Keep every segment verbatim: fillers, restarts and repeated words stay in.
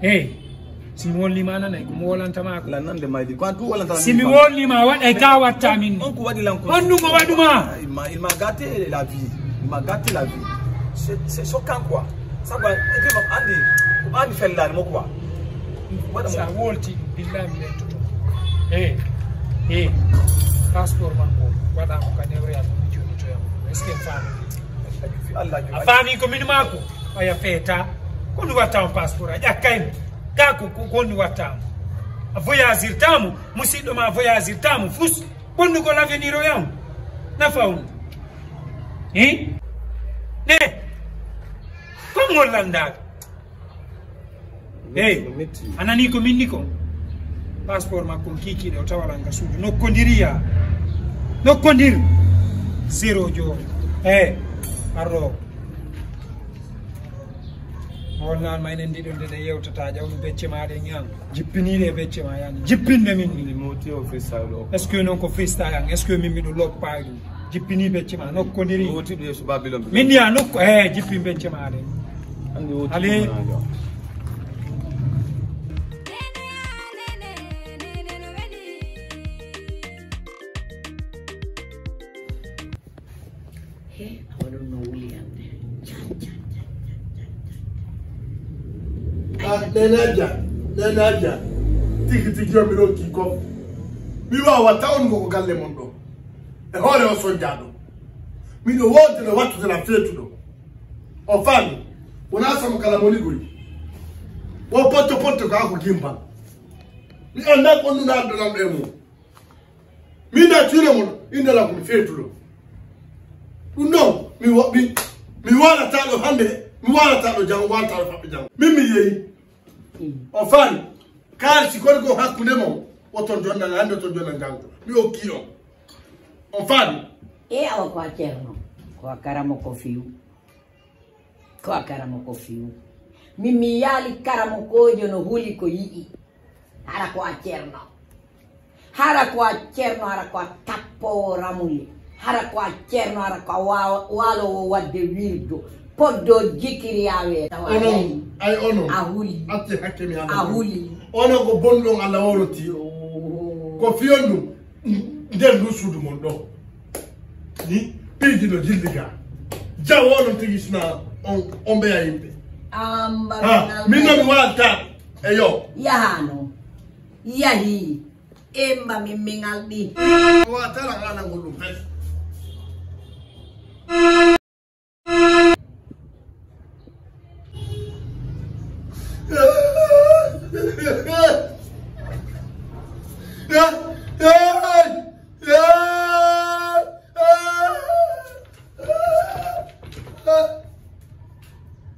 Hey, si mi wolnima a nanay, ko mi wolanta ma ko. La nande maydi, ko an tu wolanta. Si mi wolnima a waɗay ka watta min. On ko waɗi lan ko. On ɗum ko waɗuma. Il m'a, il m'a gâté la vie. Il m'a gâté la vie. C'est, c'est choquant quoi. Ça va, et puis, andi, ko andi fellani mo quoi. Waɗa mo. Sa wolti, billahi mi weltoto. Eh, eh, passeport makko waɗa ko ka newre am, mi joni to yam. Est-ce que faami? Allah, a faami ko min mako? Aya feeta. Ko ɗum watta on passeport? A ƴakkay mo. Ka ko, ko, ko ɗum watta mo? A voyagirta mo, musiɗɗo ma voyagirta mo fus. Bonnugo l'avenir o yam. Nafa on. Eh? Ne? Ko ngol landaaka? Hey, a nani ko minni ko? Passeport makko on kiikiiɗe o tawalanga suudu. Nokkondirii ya. Nokkondir. Zéro jo. Hey, arro. Wonnaan ma enen ɗiɗo nde ɗe yewtata, jawmi becce ma ɗe ñan. Jippiniiɗe e becce ma yani. Jippinde min. Ni moti o freestyle o. Est-ce que non ko freestyle an? Est-ce que min miɗo loppa ɗum? Jippini becce ma, nokkodiri. Woti ɗo yeeso Babilon ɓe. Min ya nokko, eh, jippin becce ma ɗe. Andi woti. Allez. Ɗum wona jam. He, awa ɗum no wuli hannde. Can, can, can, can, can, can. Ah, Nene Aja, Nene Aja. Tigi tigi yo mi ronki ko. Mi wawa tawon ko ko galle mon ɗo. E hoore o soñjaaɗo. Miɗo woodde no wattude na feetuɗo. O faami. Wona sama kala mo ligoyi. Wo potto potto ko ako gimbal. Mi annda ko ɗum addanam e mum. Min da cuuɗe mon, innde lan ko mi feetuɗo. Ɗum ɗon, mi wa-, mi, mi waalata ɗo hannde, mi waalata ɗo janngo, waalata ɗo faɓɓe janngo. Min mi yehi. Mm. On faami? Kaalisi koni ko hakkunde mon, oton jonnal hannde, oton jonnal janngo. Mi okki on. On faami? E awa ko a ceerno, ko a karamo ko fiw. Ko a karamo ko fiw. Min mi yaali karamokoojo no huli ko yi'i. Hara ko a ceerno. Hara ko a ceerno, hara ko a tappoowo ramuli. Hara ko a ceerno, hara ko a wa-, waaloowo waɗde wirdo. Poddo jikiri a weeta. Onon, ay onon. A huli. Acce hakke mi haalda. A huli. Onon ko bonɗon Allah woroti. Oh. Ko fiyon ɗum. Nder ndu suudu mon ɗo. Ni piiji no jilli ga. Jawo onon tigi sina on, on ɓeya yimɓe. Amba. Ha, min no mi waalta. Eyo. Yahano. Yahi. Emba min mingal ɗi. Wa tala ngana ngol ɗum pes.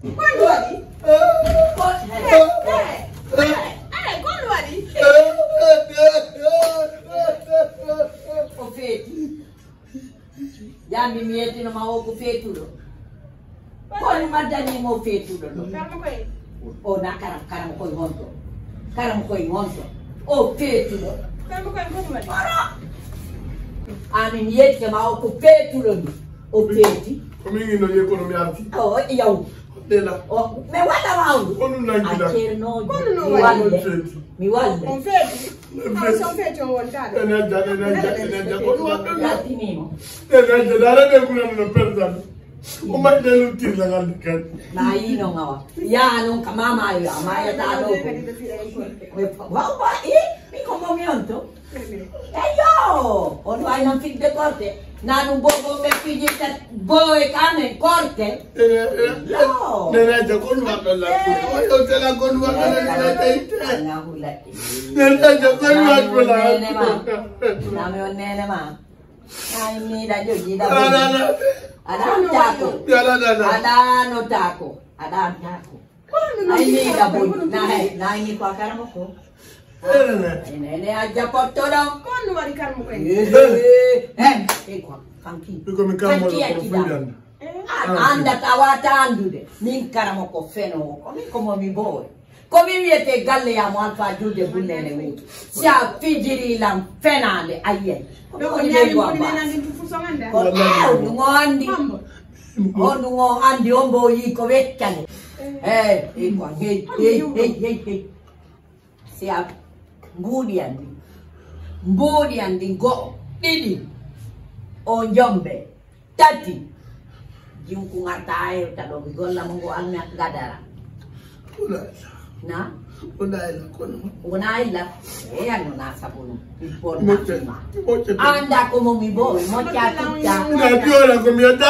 Ko ɗum waɗi? Ko, eh, eh, eh, eh, ko ɗum waɗi? O feeti. Yambi mi yettino ma o ko feetuɗo. Ko mi maddani mo feetuɗo ɗo. Karamo koye. O na karam, karamo koye honto. Karamo koye honto. O feetuɗo. Karamo koye ko ɗum waɗi? Oro. Ami mi yette ma o ko feetuɗo ɗo. O feeti. Ko min ino yekono mi arti. O yaw. Ɗela. O, mi waɗa ma on. Ko ɗum nangi la. A ceerno. Ko ɗum mi walle. Feeti. Mi walle. On feeti. Ah, so feeti o wontaano. Ene adda, ene adda, ene adda, ko ɗum waɗɗon. Lattinii mo. Ene adda, dara ɗe kuna no perdan. O maƴƴa ɗum tirla ngal kan. Ma yi no ngawa. Ya non ka mama yo, amma ya ta ɗo. Wa, wa, i, mi ko mo mi on to. Eyo, on way non fidde korte. Na ɗum bobo ɓe fijirta boy kamen korte. Yo. Nene aja kon waɗɗo la. O yo tela kon waɗɗo la. Nene aja kon waɗɗo la. Nami on nene ma. Ay mi da jogi da. Ala, ala. Ala tako. Ala, ala. Ala no tako. Ala tako. Ay mi da boy. Na, na ni ko karamo ko. Nene. Nene aja potto ɗo. Ko ɗum waɗi karamo koye? Eh, eh, eh, ko kanki. Ko mi karamo ko fuyan. A anndat a wata anndude. Min karamo ko fenoowo. Ko min ko mo mi boore. Ko min wiyete galle ya mo Alfa Julde Bunnene woni. Si a fijiri lan fenaande a yiyay. Ko ɗum woni ɓeydu am ba. Ko ɗum o anndi. On ɗum o andi, on mbo yi ko weccane. Eh, eh, quoi, hey, hey, hey, hey, hey. Si a mbuuɗi andi, mbuuɗi andi, go'o, ɗiɗi, o njombe, tati, jiwku ngarta a hewta ɗo, mi golla mo ngo an gadara. Na? Wona illa kono. Wona illa. E anno na sabunu. Anda ko mo mi bo, mo ca tutta. Na jola ko mi anda.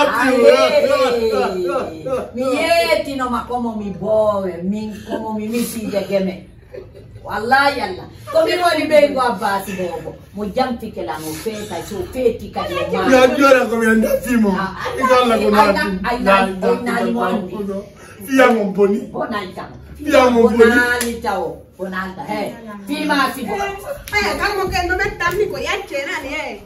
Mi yetino ma ko mo mi bo, min ko mo mi misi de geme. Wallahi Allah. Ko mi woni be ngo Abbasi bobo. Mo jamtike la mo feta so feti kadi o ma. Ya jola ko mi anda fimo. Ikalla ko na. Ay na mo andi. Fiya mo boni. Bonay kam. Fiya mo boni. Bonali tawo. Bonalda. Hey. Fima si bo. Eh, kan mo ken no met tammi ko yacce na ni, eh.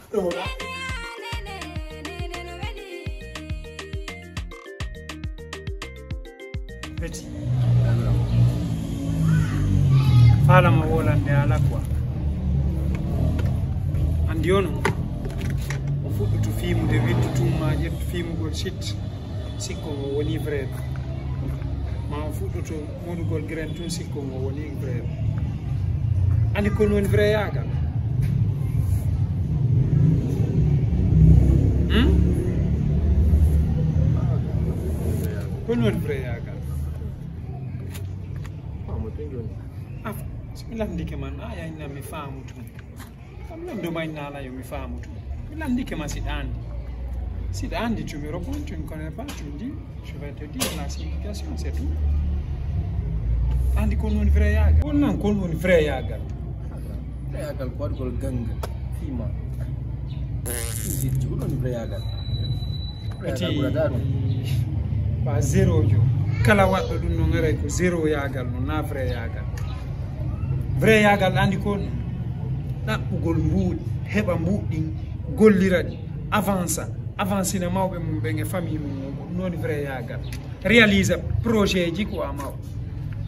Beti. Faalama wolande ala quoi. Andi ono. O fuɗɗoto fiimude, wittu tuma, ƴettu fiimugol sit. Sikko ngo woni vrai. Ma o fuɗɗoto moɗugol graine tun, sikko ngo woni vrai. Andi ko woni vrai yaagal? Hmm? Ko woni vrai yaagal? Ah, so mi landike man, a yayna mi faamu tun. Kam londo may nala yo mi faamu tun. Mi landike ma siɗa andi. Siɗa andi, tu me réponds, tu ne connais pas, tu me dis, je vais te dire la signification, c'est tout. Andi kon woni vrai yaagal. Kon nan kon woni vrai yaagal. Vrai yaagal ko waɗugol ganga. Fima. Sirji ko ɗon vrai yaagal. Vrai yaagal ɓurata ɗum. Ba zéro jo. Kala waɗɗo ɗum no ngaray ko zéro yaagal no na vrai yaagal. Vrai yaagal andi kon ɗaɓɓugol mbuuɗi, heɓa mbuuɗi ɗin, gollira ɗi, avansa, avansina mawɓe mum ɓen e famille mum on, ko ɗum woni vrai yaagal. Réalisa projet ji ko a maw.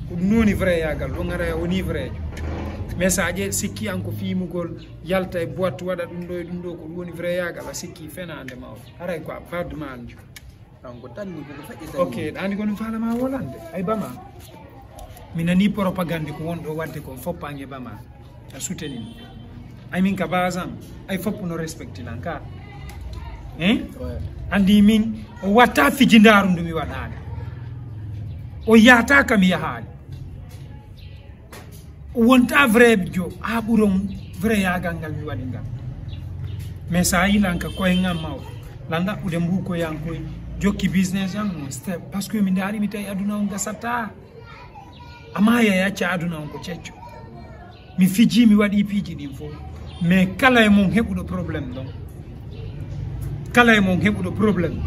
Ko ɗum woni vrai yaagal, ɗo ngara woni vrai jo. Mais sa ƴe sikki an ko fiimugol, yalta e boîte, waɗa ɗum ɗo e ɗum ɗo, ko ɗum woni vrai yaagal, a sikki fenaande mawɗo. Haray ko a badman jo. Kanko tan ni koko feƴƴi tan. Ok, ɗani ko ɗum faalama wolande. Ay bama. Mi nani propagande ko wonɗo wadde ko foppange bama. A soutenir. Ay min ka base am. Ay fop no respecti lan ka. Hein? Ouais. Andi min o watta fijindaaru ndu mi waɗaani. O yahata ka mi yahaali. Wonta vrai jo, a ɓuron vrai yaagal ngal mi waɗi ngal. Mais sa yilan ka koye ngam maw, lan ɗaɓɓude mbuko yankoy, jokki business an on step. Parce que mi ndaari mi tawi aduna on gasata. Amma ya yacca aduna on ko cecco. Mi fiji, mi waɗi piiji ɗin fof. Mais kala e mon heɓuɗo problème ɗon. Kala e mon heɓuɗo problème,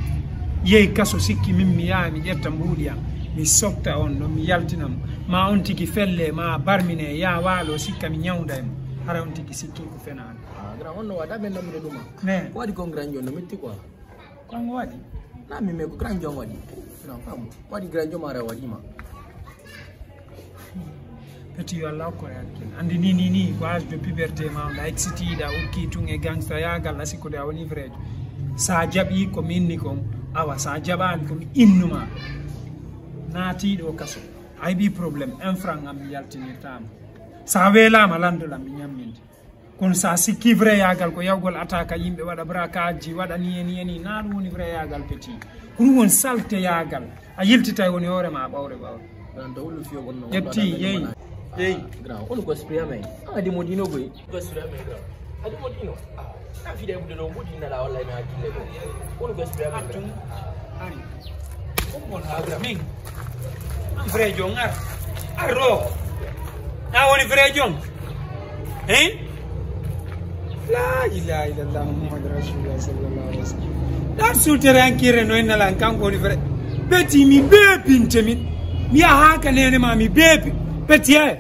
yehi kaso, sikki min mi yaha mi ƴetta mbuuɗi am, mi softa on ɗon, mi yaltina mo. Ma on tigi felle, ma barmine, ya waalo, sikka mi ñawnda e mo. Hara on tigi sikki ko fenaande. Ah, grand, on no waɗa men namude ɗuma. Ne. Ko waɗi kon grand, on no metti quoi. Ko an o waɗi? Na mi me ko grand on waɗi. Grand, famu. Ko waɗi grand on ara waɗi ma. Petit yo Allah ko yakin. Andi ni, ni, ni, ko âge de puberté ma, on a excité, da ukki tun e gangsta yaagal, a sikkude a woni vrai. Sa jaɓi ko mi inni kon, awa, sa jaɓaani ko mi innuma. Naati ɗo kaso. Ay bi problème, un franc am mi yaltinirtaama. Sa weelaama lanndo lam mi ñamminde. Kono sa sikki vrai yaagal ko yawgol attaque yimɓe waɗa braquage, waɗa ni e ni e ni, na ɗum woni vrai yaagal petit. Ko ɗum woni salte yaagal. A yiltitay woni hoore ma ɓawre ɓawre. Grand, to wullu fiyo wonno. Ƴetti, yeyi, yeyi. Grand, on ko esprit amen. Ah, di modino goy. Ko esprit amen, grand. Adi modino. Ah, na fide bude do budi na la wallahi na kille ko. On ko esprit amen, grand. Ari. Ko mon ha grand. Min. An vrai jong ar. Arro. Na woni vrai jong. Hein? La ilaha illallah Muhammad Rasulullah sallallahu alaihi wasallam. Ɗan sultere an kire no inna lan kanko woni vrai. Beti mi bebinte min. Mi yaha ka nene ma mi bebi. Beti e.